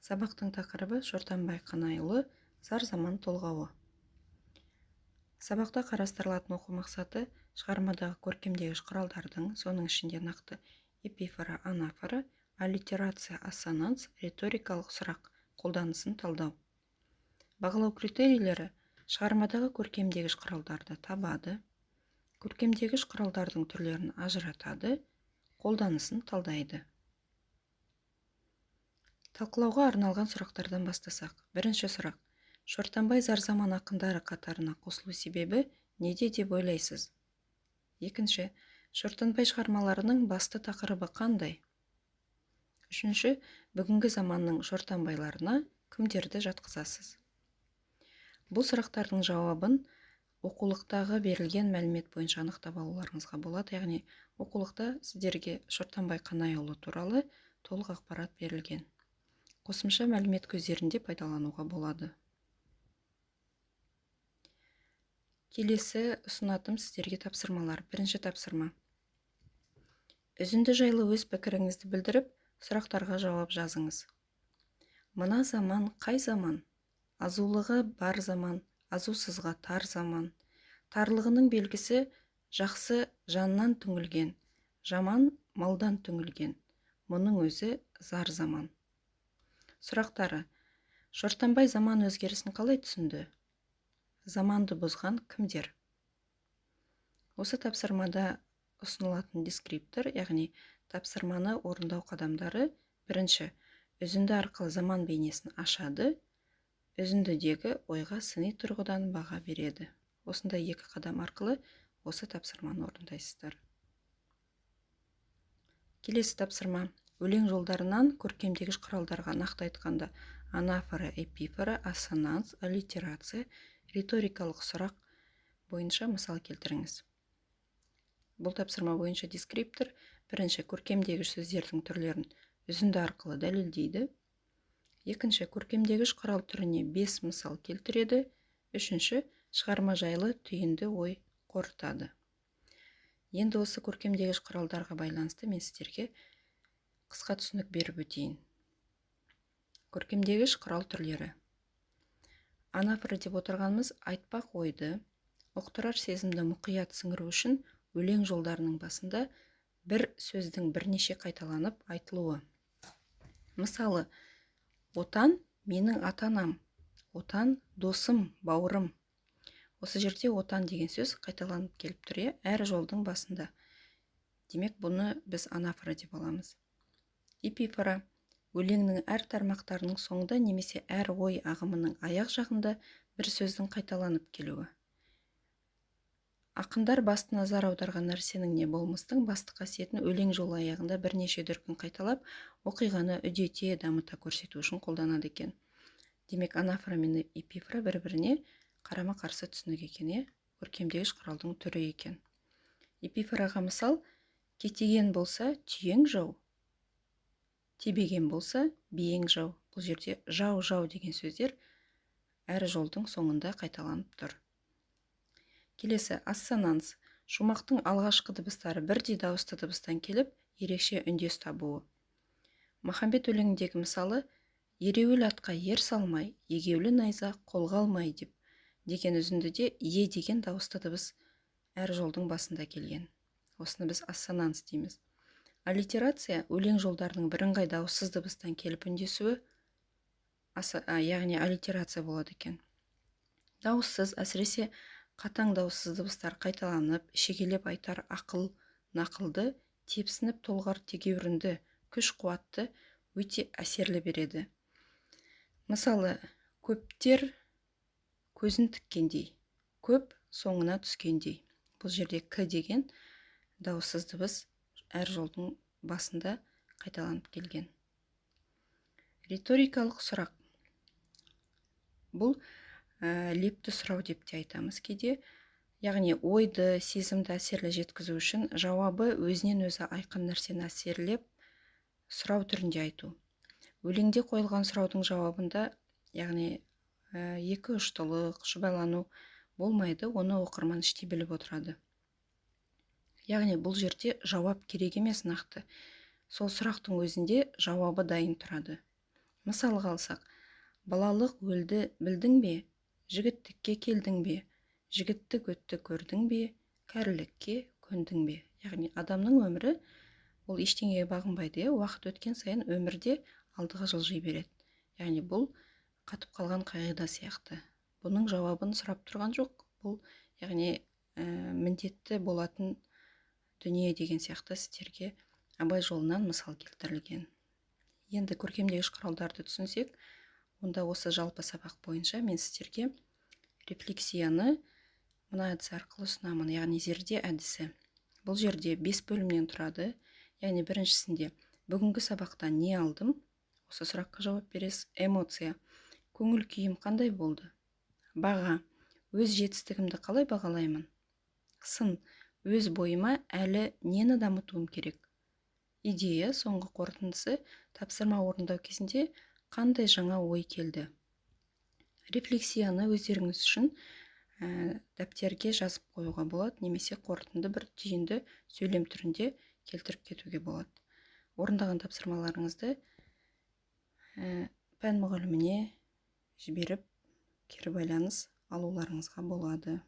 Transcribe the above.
Сабақтың тақырыбы: Шортанбай Қанайұлы «Зар заман» толғауы. Сабақта қарастырылатын оқу мақсаты: шығармадағы көркемдегіш құралдардың, соның ішінде нақты эпифора, анафора, аллитерация, ассонанс, риторикалық сұрақ қолданысын талдау. Бағалау критерийлері: шығармадағы көркемдегіш құралдарды табады, көркемдегіш құралдардың түрлерін ажыратады, қолданысын талдайды. Талқылауға арналған сұрақтардан бастасақ, бірінші сұрақ: Шортанбай зар заман ақындары қатарына қосылу себебі неде деп ойлайсыз? Екінші: Шортанбай шығармаларының басты тақырыбы қандай? Үшінші: бүгінгі заманның шортанбайларына кімдерді жатқызасыз? Бұл сұрақтардың жауабын оқулықтағы берілген мәлімет бойынша анықтап алуларыңызға болады, яғни оқулықта сіздерге Шортанбай Қанайұлы туралы толық ақпарат берілген. Қосымша мәлімет көздерінде пайдалануға болады. Келесі ұсынатым сіздерге тапсырмалар. Бірінші тапсырма. Үзінді жайлы өз пікіріңізді білдіріп, сұрақтарға жауап жазыңыз. Мына заман қай заман? Азулығы бар заман, азусызға тар заман. Тарлығының белгісі: жақсы жаннан түңілген, жаман малдан түңілген. Мұның өзі зар заман. Сұрақтары: Шортанбай заман өзгерісін қалай түсінді? Заманды бұзған кімдер? Осы тапсырмада ұсынылатын дескриптор, яғни тапсырманы орындау қадамдары: бірінші, үзінді арқылы заман бейнесін ашады, үзіндідегі ойға сыни тұрғыдан баға береді. Осындай екі қадам арқылы осы тапсырманы орындайсыздар. Келесі тапсырма. Өлең жолдарынан көркемдегіш құралдарға, нақты айтқанда, анафора, эпифора, ассонанс, аллитерация, риторикалық сұрақ бойынша мысал келтіріңіз. Бұл тапсырма бойынша дескриптор: бірінші, көркемдегіш сөздердің түрлерін үзінді арқылы дәлелдейді. Екінші, көркемдегіш құрал түріне 5 мысал келтіреді. Үшінші, шығарма жайлы түйінді ой қорытады. Енді осы көркемдегіш құралдарға байланысты мен сіздерге қысқа түсінік беріп өтейін. Көркемдегіш құрал түрлері. Анафора деп отырғанымыз: айтпақ ойды, ұқтырар сезімді мұқият сіңіру үшін өлең жолдарының басында бір сөздің бірнеше қайталанып айтылуы. Мысалы, «Отан менің ата-анам», «Отан досым, бауырым». Осы жерде «отан» деген сөз қайталанып келіп тұр, иә, әр жолдың басында. Демек, бұны біз анафора деп аламыз. Эпифора: өлеңнің әр тармақтарының соңында немесе әр ой ағымының аяқ жағында бір сөздің қайталанып келуі. Ақындар басты назар аударған нәрсенің не болмыстың басты қасиетін өлең жолы аяғында бірнеше дүркін қайталап, оқиғаны үдете, дамыта көрсету үшін қолданады екен. Демек, анафора мен эпифора бір-біріне қарама-қарсы түсінік екен, иә, көркемдегіш құралдың түрі екен. Эпифораға мысал: «Кетеген болса түйең жау, тебеген болса биең жау». Бұл жерде «жау», «жау» деген сөздер әр жолдың соңында қайталанып тұр. Келесі ассонанс: шумақтың алғашқы дыбыстары бірдей дауысты дыбыстан келіп, ерекше үндес табуы. Махамбет өлеңіндегі мысалы: «Ереуіл атқа ер салмай, егеулі найза қолға алмай» деп деген үзіндіде «е» деген дауысты дыбыс әр жолдың басында келген. Осыны біз ассонанс дейміз. Аллитерация: өлең жолдарының бірыңғай дауыссыз дыбыстан келіп үндесуі, яғни аллитерация болады екен. Дауыссыз, әсіресе қатаң дауыссыз дыбыстар қайталанып, шегелеп айтар ақыл нақылды, тепсініп толғар тегеурінді, күш қуатты өте әсерлі береді. Мысалы, «Көптер көзін тіккендей», «Көп соңына түскендей». Бұл жерде «к» деген дауыссыз дыбыс әр жолдың басында қайталанып келген. Риторикалық сұрақ. Бұл лепті сұрау деп те айтамыз кейде. Яғни ойды, сезімді әсерлі жеткізу үшін жауабы өзінен өзі айқын нәрсені әсерлеп сұрау түрінде айту. Өлеңде қойылған сұраудың жауабында, яғни екі ұштылық, шүбәлану болмайды, оны оқырман іштей біліп отырады. Яғни бұл жерде жауап керек емес нақты. Сол сұрақтың өзінде жауабы дайын тұрады. Мысалға алсақ: балалық өлді білдің бе, жігіттікке келдің бе, жігіттік өтті көрдің бе, кәрілікке көндің бе? Яғни адамның өмірі ол ештеңеге бағынбайды, иә, уақыт өткен сайын өмірде алдыға жылжи береді. Яғни бұл қатып қалған қағида сияқты. Бұның жауабын сұрап тұрған жоқ, бұл яғни міндетті болатын дүние деген сияқты сіздерге Абай жолынан мысал келтірілген. Енді көркемдегіш құралдарды түсінсек, онда осы жалпы сабақ бойынша мен сіздерге рефлексияны мына әдіс арқылы ұсынамын, яғни зерде әдісі. Бұл жерде 5 бөлімнен тұрады. Яғни біріншісінде бүгінгі сабақтан не алдым, осы сұраққа жауап бересіз. Эмоция, көңіл күйім қандай болды? Баға, өз жетістігімді қалай бағалаймын? Сын, өз бойыма әлі нені дамытуым керек? Идея, соңғы қорытындысы, тапсырма орындау кезінде қандай жаңа ой келді? Рефлексияны өздеріңіз үшін дәптерге жазып қоюға болады немесе қорытынды бір түйінді сөйлем түрінде келтіріп кетуге болады. Орындаған тапсырмаларыңызды пән мұғаліміне жіберіп, кері байланыс алуларыңызға болады.